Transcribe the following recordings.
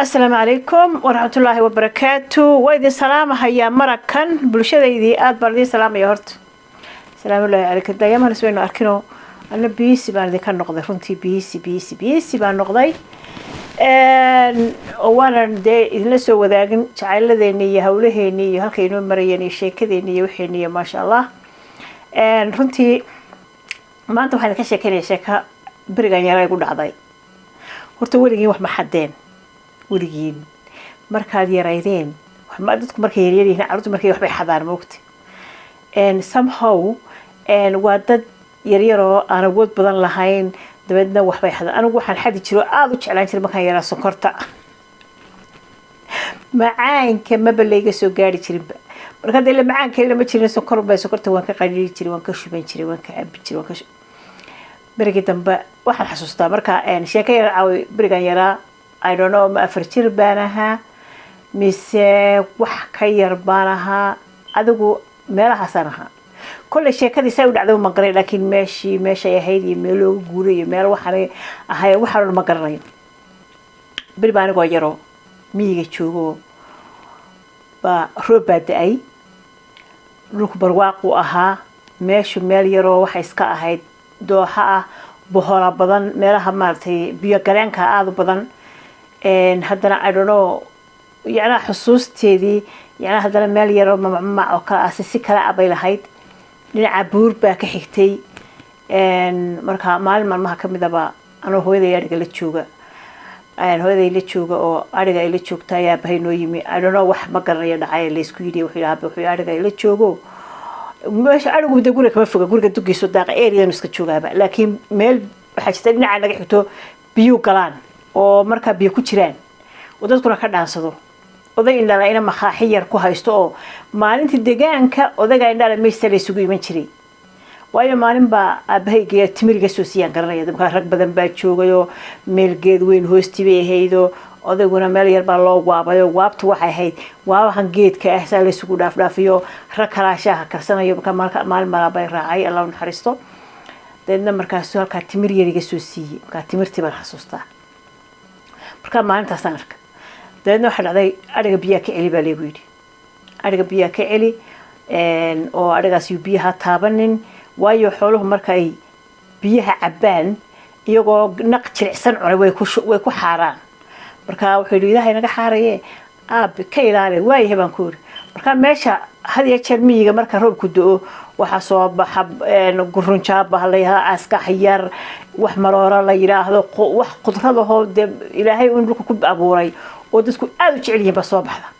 Asalaamu calaykum waraxmatullaahi wabarakaatu. Waa idin salaamahayaa marakan bulshadaydii, aada baan idin salaamaya horta. Salaamullaahi calaykum. Dayaamahanas waynu arkinoo, ana busy baan idinka noqday runtii, busy, busy, busy baan noqday oo waanan dee idinla soo wadaagin jacayladeeni iyo hawlaheeni iyo halkay inoo marayeen iyo sheekadeeni iyo waxeeni iyo maasha Allah. Runtii maanta waxaan idinka sheekeynaya sheeka berigan yara igu dhacday. Horta weligiin wax ma xadeen? Weligiin markaad yaraydeen waxma dadku markay yaryar yihiin, carruurtu markay waxbay xadaan, moogta? Somehow waa dad yaryaroo aan awood badan lahayn, dabeedna waxbay xadaan. Anigu waxaan xadi jiro oo aada u jeclaan jiray markaan yaraa sonkorta macaanka, maba layga soo gaari jirinba. Marka hadda ila macaan kalena ma jirin, sonkor ba. Sonkorta waan ka qadhiri jiray, waan ka shuban jiray, waan ka cabi jiray, waan ka Berigii dambe waxaan xasuustaa marka sheeko yar caawi. Berigan yaraa, I don't know, ma 4 jir baan ahaa mise wax ka yar baan ahaa, adigu meelahaasaan ahaa. Kolley sheekadii say u dhacday ma garanay, laakiin meeshii meeshay ahayd iyo meel looga guuray iyo meel waxaanay ahay waxaan ma garanayo. Beri baa anigoo yaroo miyiga joogo baa roob baa da-ay, dhulku barwaaqu ahaa. Meeshu meel yaroo waxay iska ahayd dooxa ah, bohola badan, meelaha maaragtay biyo galeenka aada u badan. Haddana, I don't know, yacnaa xusuusteedii, yacnaa haddana meel yaroo mamacmamac oo kale ah, si kale ah bay lahayd. Dhinaca buur baa ka xigtay. Marka maalin maalmaha ka midaba anoo hooyaday adhiga la jooga, hooyaday la jooga oo adhiga ay la joogta, ayaa bahay noo yimi. I don't know, wax ma garanayo dhacay laysku yidhi. Wuxuu yidhi aabe, wuxuu adhiga ay la joogo meesha adhigu de guriga kama foga, guriga dugiisu daaqa areanu iska joogaaba, laakiin meel waxaa jirta dhinaca naga xigto biyuu galaan oo markaa biyo ku jiraan oo dadkuna ka dhaansado. Oday indhala ina makaaxi yar ku haysto oo maalintii deegaanka odayga indhala meesha la isugu iman jiray. Waayo, maalin baa aabahaygiya timiriga soo siiyaan garanaya. Markaa rag badan baa joogayoo meel geed weyn hoostii bay ahaydoo odayguna meel yar baa loo waabayo. Waabtu waxay ahayd waabahan geedka ah, saa la isugu dhaafdhaafiyo, rag kalaa shaaha karsanayo. Markaa maalin baa bay raacay, Allah u naxariisto. Dabeedna markaasu halkaa timir yar iga soo siiyey. Markaa timirtii baan xasuustaa. Markaa maalintaasaan arka. Dabeedna waxaa dhacday, adhiga biyaha ka celi baa laygu yidhi, adhiga biyaha ka celi oo adhigaas yuu biyaha taabanin. Waayo, xooluhu marka ay biyaha cabbaan iyagoo naq jilicsan cunay, way ku xaaraan. Marka wuxuu yidhi, "Ilaahay naga xaaraye, aabe ka ilaali." "Waayahay," baan ku yidhi. Marka meesha had iyo jeer miyiga marka roobku do-o waxaa soo baxa gurunjaaba la yidhahdo, askax yar, wax marooro la yidhaahdo, wax khudradahoo dee Ilaahay un dhulka ku abuuray oo dadku aada u jecel yihiin baa soo baxda.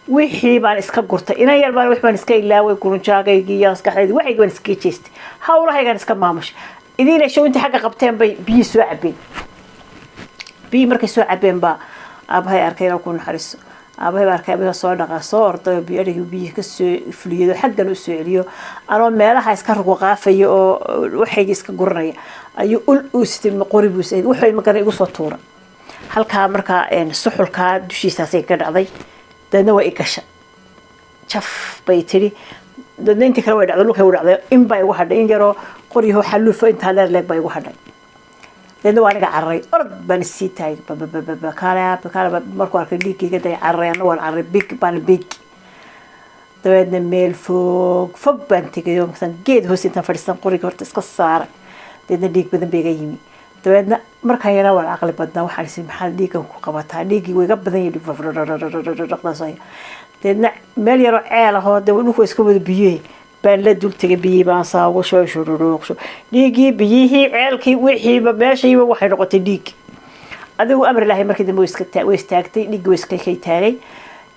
Wixii baan iska gurtay, inan yar baan, wax baan iska ilaaway, gurunjaagaygii iyo askaxdaydii, waxaygi baan iskaga jeestay, hawlahaygaan iska maamushay. Idiin show intii xagga qabteen bay biyihii soo cabeen. Biyihii markay soo cabeen baa aabahay arkay, inaan ku naxariiso. Aabahay baa arkay, aabahay soo dhaqaa, soo orday oo biyo adhigii biyihii ka soo fuliyado, xaggan u soo celiyo. Anoo meelaha iska ruqaqaafaya oo waxaygii iska guranaya ayuu ul uu sitay, qori buu sitay, wuxuu magana igu soo tuura halkaa. Markaa suxulkaa dushiisaasay ka dhacday. Dabeedna waa i gasha, jaf bay tidhi. Dabeedna intii kale way dhacday, dhulkay u dhacday. In baa igu hadhay, in yaroo qoryahoo xaluufo intaa leer leeg baa igu hadhay. Dabeedna waa aniga cararay, orod baan isii taagay, babababakaale. Markuu arkay dhiiggayga day cararay, anna waan cararay, big baan big. Dabeedna meel fog fog baan tegay oo markaan geed hoos intaan fadhiistan qoriga horta iska saaray. Dabeedna dhiig badan ba iga yimi. Dabeedna markaan yaraa waan caqli badnaa. Waxaan is maxaa dhiiggan ku qabataa? Dhiiggii way iga badan yahay dhaqdaas. Dabeedna meel yaroo ceel ahoo dee dhulku iska wada biyohe baan la dul tegay. Biyihii baan saago sho shururuuqsho, dhiiggii, biyihii, ceelkii, wixiiba meeshiiba waxay noqotay dhiig. Adigu amar Ilaahay, markii dambe way istaagtay dhiiggii, way iska kay taagay.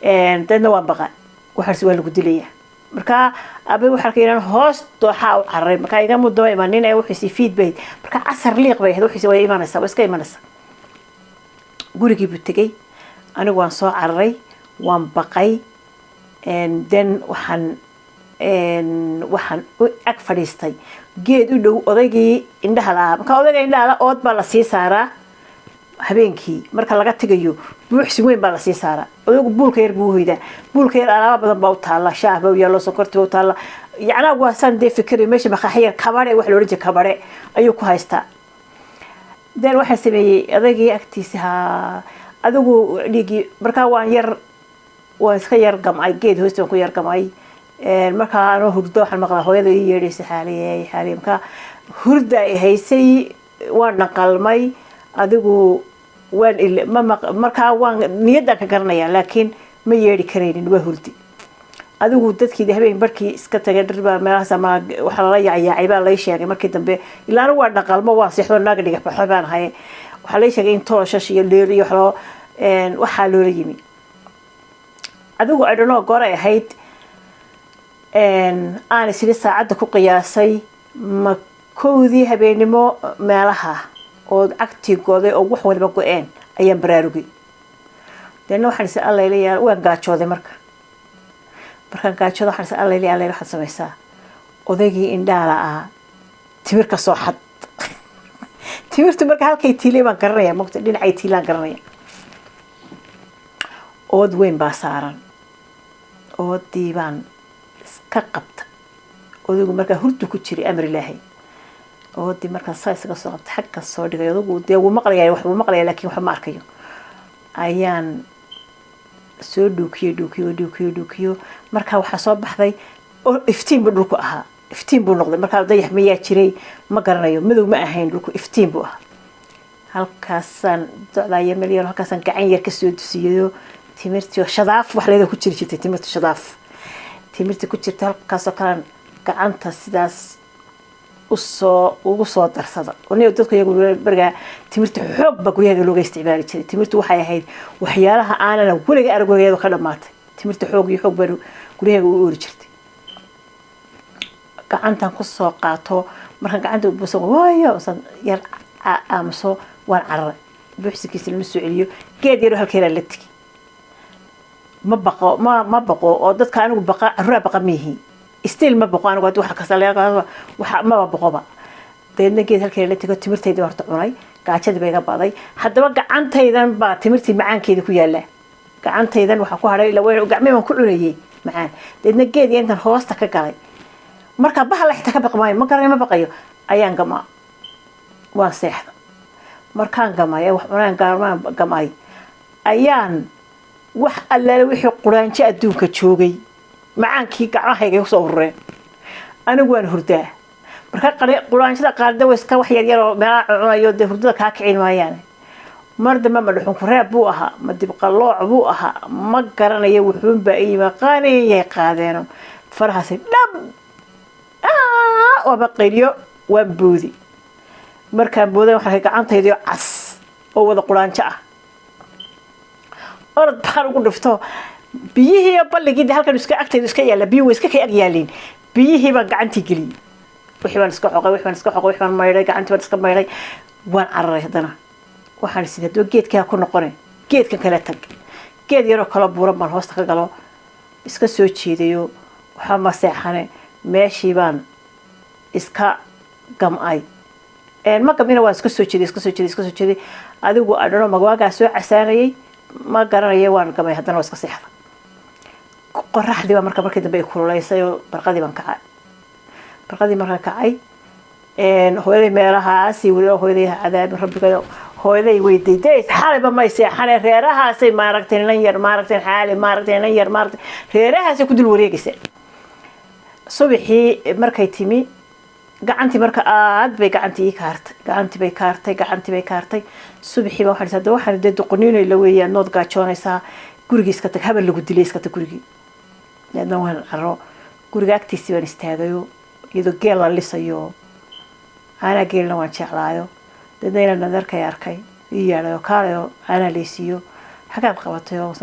Dabeedna waan baqa, waxaas waa lagu dilayaa. Markaa aabay waxaa arkay inaan hoos dooxaa u cararay. Markaa iga mudaba imanin ee wuxuisi fiid bay, marka casar liiq bay ahayd. Wuxuisi way imanaysaa, way iska imanaysaa. Gurigii buu tegey, anigu waan soo cararay, waan baqay. Then waxaan u ag fadhiistay geed u dhow odaygii indhaha lahaa. Marka odayga indhaha la ood baa lasii saaraa habeenkii marka laga tegayo, buuxsi weyn baa lasii saaraa. Odaygu buulka yar buu hoydaa, buulka yar alaaba badan baa u taalla, shaah baa u yaallo, sonkorti baa u taalla. Yacnaa waa saan dee fikirayo, meesha makaaxi yar, kabare wax la odhan jiray, kabare ayuu ku haystaa. Then waxaan sameeyey odaygii agtiisa haa Adigu dhiiggii markaa waan yar, waan iska yar gamcay, geed hoosta waan ku yar gamcay. Markaa anoo hurdo waxaan maqlaa hooyada ii yeedhaysa, "Xaaliye, Xaaliye." Markaa hurda ay haysay, waan dhaqalmay. Adigu waan ma markaa waan niyaddaan ka garanaya, laakiin ma yeedhi karaynin, waa hurdi. Adigu dadkii habeen barkii iska tagay, dhir baa meelahaas ama waxaa lala yaacyaacay baa lay sheegay markii dambe. Ilaa anigu waan dhaqalmo, waan seexdo, naaga dhigax baxo baan ahay. Waxaa lay sheegay in tooshash iyo dheer iyo waxloo waxaa loola yimi. Adigu I don't know goor ay ahayd, aan isiri saacadda ku qiyaasay ma 1dii habeennimo meelaha, oo cagtii goday oo wax waliba go-een, ayaan baraarugay. Deedna waxaan is allaylayaa, waan gaajooday. Markaan gaajooday waxaan is allaylaya, allayla, waxaad samaysaa odaygii indhaala ah timir ka soo xad. Timirtu marka halkay tiilay baan garanaya, mogta, dhinacay tiilaan garanaya. Ood weyn baa saaran, oodii baan iska qabta. Odaygu markaa hurdu ku jiray, amar Ilaahay. Oodii markaan saa isaga soo qabta, xagga soo dhigay, odagu dee wuu maqlaya, wax wuu maqlaya, laakiin waxba ma arkayo. Ayaan soo dhuukiyo, dhuukiyo, dhuukiyo, dhuukiyo. Markaa waxaa soo baxday oo iftiin buu dhulku ahaa, iftiin buu noqday. Markaa dayax mayaa jiray? Ma garanayo. Madow ma ahayn dhulku, iftiin buu ahaa. Halkaasaan docdaaya meel, halkaasaan gacan yar kasoo dusiyayo timirtii oo shadaaf wax leeda ku jiri jirtay, timirta shadaaf, timirtii ku jirta halkaasoo kalean gacanta sidaas usoo ugu soo darsada. Aniga dadku iyagu berigaa timirta xoog baa guryahaga looga isticmaali jiray. Timirtu waxay ahayd waxyaalaha aanana weliga arag guryaheedu ka dhamaatay. Timirta xoog iyo xoog baa guryahaga u oori jirtay. Gacantan kusoo qaato, markaan gacanta buusan waayo san yar aamuso, waan cararay. Buuxsikiisa lama soo celiyo, geed yaro halkeedaa la tegi. Ma baqo, ma baqo oo dadka anigu baqa, carruuraa baqa miihi. Still ma baqo anigu. Hadii waxa kasta waxa maba baqoba. Dabeedna geed halkeeda la tego, timirtayda horta cunay, gaajadii ba iga baday. Haddaba gacantaydan baa timirtii macaankeeda ku yaala, gacantaydan waxaa ku hadhay ila gacmihii baan ku cunayey macaan. Dabeedna geed iyo intan hoosta ka galay, marka bahala xitaa ka baqi maayo, ma garanay, ma baqayo, ayaan gamaa, waan seexda. Markaan gamay, wax cunaan, gaarmaan gamay, ayaan wax allaale wixii quraanjo adduunka joogay macaankii gacmahayga kusoo urureen. Anigu waan hurdaa. Marka quraanjada qaarda way iska wax yar yar oo meelaha cunayo, dee hurdada kaa kicin maayaan. Mar dambe ma dhuxun reeb buu ahaa, ma dibqalooc buu ahaa, ma garanayo, wuxuunbaa iyima qaaniyay qaadeeno farahaasi dhab waaba qayliyo, waan boodi. Markaan booday waxaan arkay gacantaydiyo cas oo wada quraanjo ah. Orod baan ugu dhifto biyihii iyo balligii, de halkan iska agtaydu iska yaalla, biyuhu way iska kay ag yaaliin. Biyihii baan gacantii geliyey, wixii baan iska xoqay, wixii baan iska xoqay, wixii baan maydhay, gacantii baan iska maydhay. Waan cararay haddana. Waxaan is haddaba geedkaa ku noqone, geedkan kale tag. Geed yaroo kaloo buuran baan hoosta ka galo, iska soo jeedayo, waxba ma seexane. Meeshii baan iska gam'ay, ma gamina, waan iska soo jeeday, iska soo jeeday, iska soo jeeday. Adigu adhano magwaagaa soo casaanayay, ma garanayo, waan gamay haddana, waa iska seexda. Qoraxdii baa marka markii dambe ay kululeysay oo barqadii baan kacay. Barqadii markaan kacay, hooyaday meelahaasi weli, hooyaday ha cadaabin rabbigayo, hooyaday weydiiday, xalayba may seexane, reerahaasay maaragtay nan yar, maaragtay xaali, maaragtay nan yar, maaragtay reerahaasay ku dul wareegaysa. Subaxii markay timi, gacantii marka aad bay gacantii ii kaartay, gacantii bay kaartay, gacantii bay kaartay. Subaxii baa waxaan hadda waxaan dee doqoniinay la weeyaan, nood gaajoonaysaa, gurigii iska tag, habal lagu dilay, iska tag gurigii. Deedna waan caro, guriga agtiisii baan istaagayo, iyadoo geel la lisayo, caanaa geelna waan jeclaayo. Deedna inaan nadarkay arkay, ii yeedhayo, kaalayo, caanaa laysiiyo, xagaad qabatayoo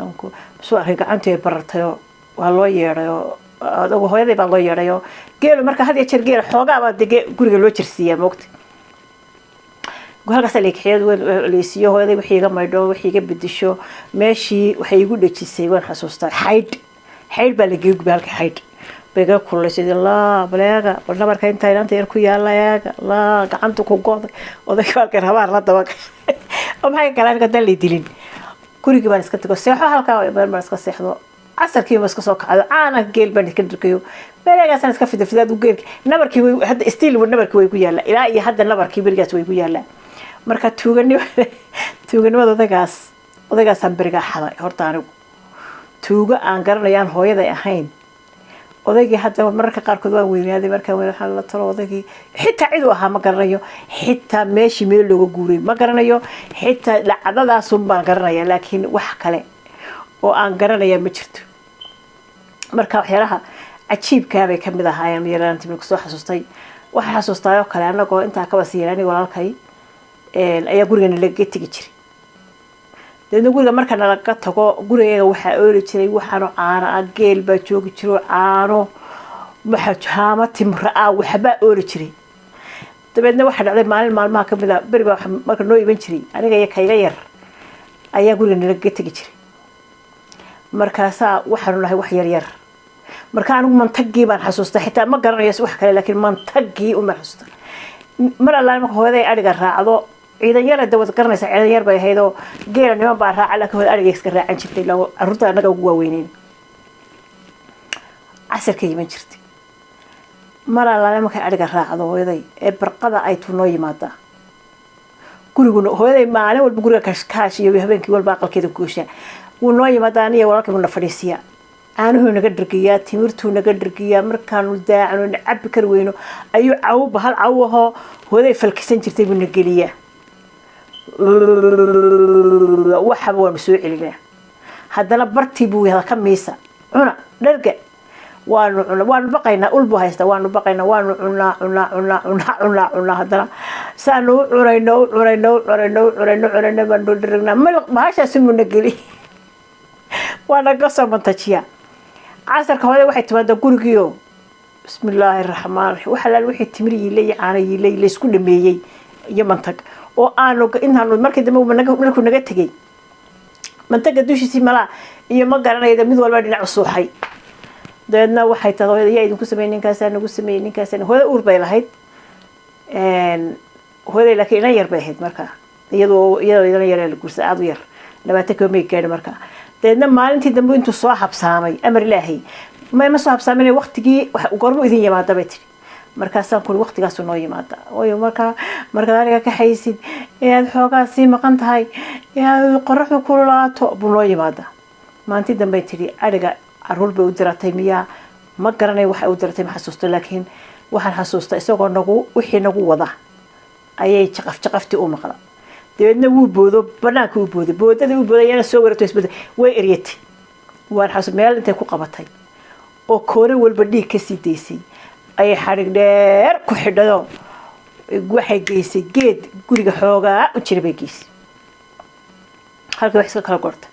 suu arkay gacantii ay barartayoo, waa loo yeedhayo. Adugu hooyaday baa loo yeedhayo. Geelu marka had iyo jeer geela xoogaabaa de guriga loo jirsiiyaa, moogta. Halkaas leekixiyad laysiiyo, hooyaday wixii iga maydho, wixii iga bedisho, meeshii waxay igu dhejisay, waan xasuustaa, xaydh, xaydh baa lagaga gubay. Halka xaydh bay iga kululeysay. Laa baleega, bal nabarka intaa inaanta yar ku yaala eega, laa gacanta ku go'day. Odayga halkan habaar la daba oo maxay kale aniga haddaan lay dilin. Gurigii baan iska tago, seexo halkaa meel baan iska seexdo. Casarkii ma iska soo kacdo, caana geel baan iska dharkayo, meeleegaasaan iska fida fidaad geelki. Nabarkii way hadda still, nabarkii way ku yaallaa ilaa iyo hadda, nabarkii berigaas way ku yaallaa. Marka tuuganimada, tuuganimada odagaas. Odaygaasaan berigaa xaday. Horta anigu tuugo aan garanayaan hooyaday ahayn. Odaygii hadda mararka qaarkood waan weynaaday, markaan weyn waxaan la talo odaygii, xitaa cid uu ahaa ma garanayo, xitaa meeshii meel looga guuray ma garanayo, xitaa dhacdadaasun baan garanaya, laakiin wax kale oo aan garanaya ma jirto. Marka waxyaalaha cajiibkaa bay kamid ahaayeen yaraantii marka soo xasuustay. Waxaan xasuustaayoo kale, anagoo intaa kaba sii aniga walaalkay ayaa gurigana lagaga tegi jiray. Dabeedna guriga marka nalaga tago, gurigayaga waxaa ooli jiray waxaano caano ah, geel baa joogi jiro, caano waxa haamo timra ah waxbaa ooli jiray. Dabeedna waxaa dhacday maalin maalmaha kamid a, beri baa marka noo iman jiray, aniga iyo kayga yar ayaa guriga nalagaga tegi jiray. Markaasaa waxaanu nahay wax yar yar. Marka anigu mantagii baan xasuustaa, xitaa ma garanayo wax kale, laakiin mantagii un baan xasuustaa. Mar allaale marka hooyaday adhiga raacdo, ciidan yar da wad garanaysa, ciidan yar bay ahayd oo geela niman baa raaca, laakiin hooyada adhiga iska raacan jirtay, ilaa carruurta annaga ugu waaweyneyn. Casarka iman jirtay. Mar allaale markay adhiga raacdo hooyaday ee barqada ay tu noo yimaadaa guriguna, hooyaday maalin walba guriga kashkaash iyo habeenkii walba aqalkeeda gooshaa. Wuu noo yimaadaa, aniya walaalkay buu na fadhiisiyaa, caanuhuu naga dhergiyaa, timirtuu naga dhergiyaa. Markaanu daacno na cabi kari weyno ayuu cawba hal caw ahoo hooyaday falkisan jirtay buu na geliyaa. Waxaba waanu soo celinaa, haddana bartii buu yahda ka miisa, cuna, dherga. Waanu cuna, waanu baqaynaa, ul buu haystaa, waanu baqaynaa, waanu cunaa cunaa cunaa cunaa cunaa cunaa. Haddana saanu u cunayno u cunayno u cunayno u cunayno cunayno baanu dheragnaa. Miliq bahashaasi muu na geli, waa naga soo mantajiyaa. Casarka hooyada waxay timaadaa gurigiio, bismillaahi raxmaan raxiim, waxa laal wixii timir yiilay iyo caano yiilay laysku dhameeyey iyo mantag oo aanu intaanu markii dambe markuu naga tegey mantaga dushiisii malaa iyo ma garanayda mid walba dhinac suuxay. Dabeedna waxay tahay, hooyada yaa idinku sameeyey? Ninkaasaa nagu sameeyey, ninkaasaa. Hooyada uur bay lahayd hooyaday, laakiin inan yar bay ahayd markaa, iyadoo inan yar la guursa, aada u yar, 20 may gaadhi markaa. Dabeedna maalintii dambe intuu soo habsaamay, amar ilaahay ma soo habsaamin waqtigii, goormu idin yimaada bay tidhi. Markaasaan kuri waqtigaasu noo yimaada oyo. Markaa markaad aniga kaxaysid ee aada xoogaa sii maqan tahay ee aad qoraxdu kululaato buu noo yimaada. Maalintii dambey tidhi adhiga caruur bay u diratay miyaa, ma garanay waxay u diratay, ma xasuusto, laakiin waxaan xasuustaa isagoo nagu wixii nagu wada ayay jaqaf jaqaftii u maqla. Dabeedna wuu boodo, banaanka u booday, boodadii u booday yana soo warato isbedel way eryatay. Waan xasuus meel intay ku qabatay oo koore walba dhiig kasii daysay ayay xadhig dheer ku xidhayoo waxay geysay geed guriga xoogaa u jira bay geysay. Halkii wax iska kala gortay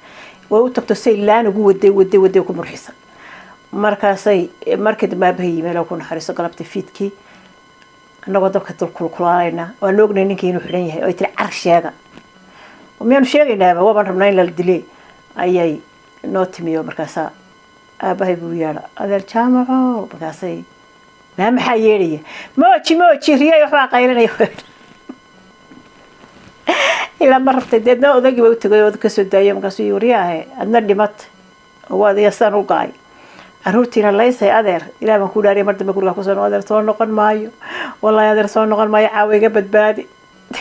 way u tagto, say laan ugu waday waday waday ku murxisa. Markaasay markii dambe aabahay yimeel ku naxariiso galabta fiidkii, annagoo dabka dul kulkulaalayna, waan ognay ninkii inuu xidhan yahay, oo ay tiri car sheega, miyaanu sheegaynaaba, waabaan rabnaa in lala dilay, ayay noo timiyo. Markaasaa aabahay buu yeedha, adeer Jaamaco. Markaasay maa maxaa yeedhaya? Mooji mooji riyay waxbaa qaylinaya ilaa ma rabtay. Deedna odaygii ba u tagay oo kasoo daayo. Markaasuu yii, waryaahe, adna dhimat oo waad iga sidaan u ga-ay, caruurtiina laysay, adeer ilaah baan ku dhaariya, mar dambe gurigaa kusoo adeer soo noqon maayo, wallahi adeer soo noqon maayo, caawa iga badbaadi.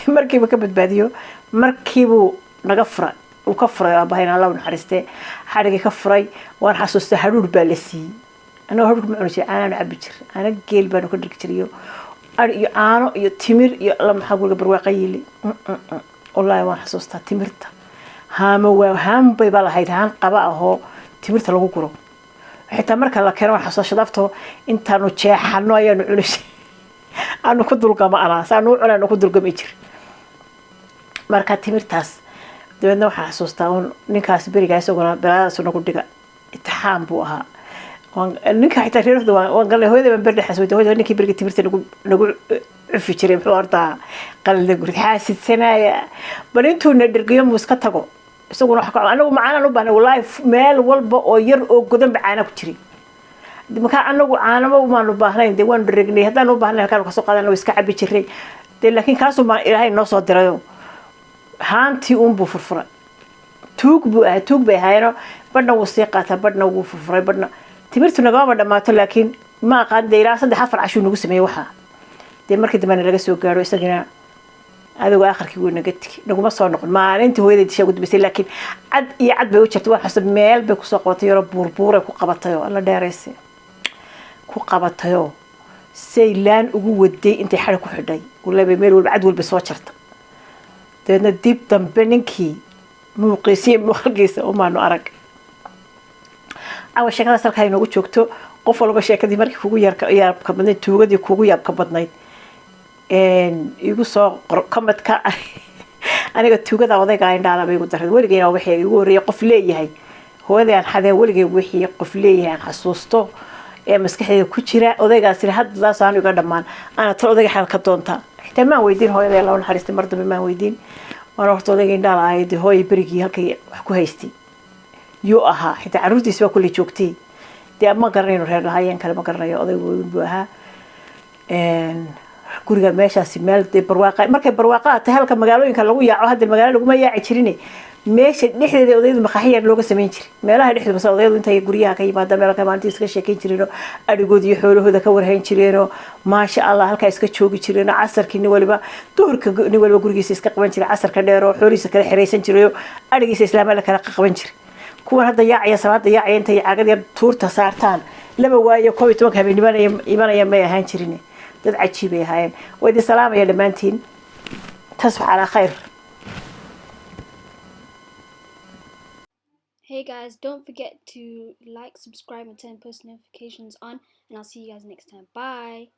Markiiba ka badbaadiyo, markiibuu naga furay, uu ka furay aabahayna, Allah u naxariistee, xadhigii ka furay. Waan xasuustaa hadhuur baa la siiyey. Anagoo hadhuurka ma cuni jir, caanaanu cabi jir, caano geel baanu ka dhirgi jiriyo ari iyo caano iyo timir iyo alla maxaa guriga barwaaqa yili. Wallaahi waan xasuustaa timirta haamo, waa haan bay ba lahayd, haan qaba ahoo timirta lagu guro. Xitaa marka la keeno waan xasuustaa shadaafto intaanu jeexano ayaanu cuni, aanu ku dulgama anaa saanu u cunaynu ku dulgami jir marka timirtaas. Dabeedna waxaan xasuustaa un ninkaas berigaa isaguna balaadaas nagu dhiga, itixaam buu ahaa ninka. Xitaa reerahda waan galnay, hooyada baan beri dhexaas weydiiyay, hooyada ninkii beriga timirta nagu cufi jiray muxuu hortaa qalin gurid xaasidsanaya, bal intuu na dhergiyo muu iska tago isaguna wax ka anagu macaanaan u baahnay. Wallaahi meel walba oo yar oo godan ba caana ku jiray. Markaa anagu caanama umaanu baahnayn, dee waanu dheregnay, haddaan u baahnayn halkaan kasoo qaadana iska cabi jiray dee, laakiin kaasuu baa ilaahay noo soo dirayo. Haantii uun buu furfuray, tuug buu ahaa, tuug bay ahaayeenoo badhna wuu sii qaataa, badhna wuu furfuray, badhna timirtu nagamaba dhammaato. Laakiin ma aqaan dee, ilaa 3-4 cashuu nagu sameeyey waxaa. Dee markii dambena laga soo gaadho isagina. Adigu akharkii wuu naga tegi, naguma soo noqon. Maalintii hooyaday dishaa ugu dambeysay, laakiin cad iyo cad bay u jirtay. Waan xasuusta, meel bay kusoo qabatay yaroo buurbuuray ku qabatayoo alla dheeraysay ku qabatayoo say laan ugu waday intay xadhi ku xidhay walaba meel walba cad walba soo jarta. Dabeedna dib dambe ninkii muuqiisiyo muuqalkiisa umaanu arag. Caawa sheekadaas halkaa inoogu joogto. Qof walba sheekadii markii kugu yaabka badnayd, tuugadii kugu yaabka badnayd, igu soo qor commentka. Aniga tuugada odayga indhaala bay igu daray. Weligeyna wixii igu horreeyay qof leeyahay hooyaday aan xadee, weligay wixii qof leeyahay aan xasuusto ee maskaxdayda ku jira odaygaasina haddadaas aanu iga dhammaan. Ana tal odayga xal ka doontaa xitaa maan weydiin hooyaday, Allah u naxariistay, mar dambe maan weydiin. Waana horta odayga indhaala ahayd hooya berigii halkay wax ku haystay yuu ahaa. Xitaa carruurtiisi baa kulley joogtay. Dee ma garanayno reer lahaayeen kale, ma garanayo. Odaygu weyn buu ahaa. Guriga meeshaasi meel dee barwaaqa, markay barwaaqaa tahay halka magaalooyinka lagu yaaco, hadda magaalo laguma yaaci jirin. Meesha dhexdeeda odayadu maqaaxi yar looga samayn jiray meelaha dhexdooda. Mase odayadu intay guryaha ka yimaada meel ka maalintii iska sheekeyn jireenoo adhigooda iyo xoolahooda ka warhayn jireenoo, maasha Allah, halkaa iska joogi jireenoo casarkii nin waliba, duhurka nin waliba gurigiisa iska qaban jiray casarka dheeroo xoolihiisa kala xiraysan jirayoo adhigiisa islaama la kala qaban jiray. Kuwan hadda yaacaya, salaada yaacaya, intay caagad yar tuurta saartaan laba waayo 11-ka habeen imanaya may ahaan jirin. Dad cajiibay ahaayeen. Waa idin salaamaya dhammaantiin. Tasbax calaa khayr. Hey guys, don't forget to like, subscribe, and turn post notifications on, and I'll see you guys next time. Bye.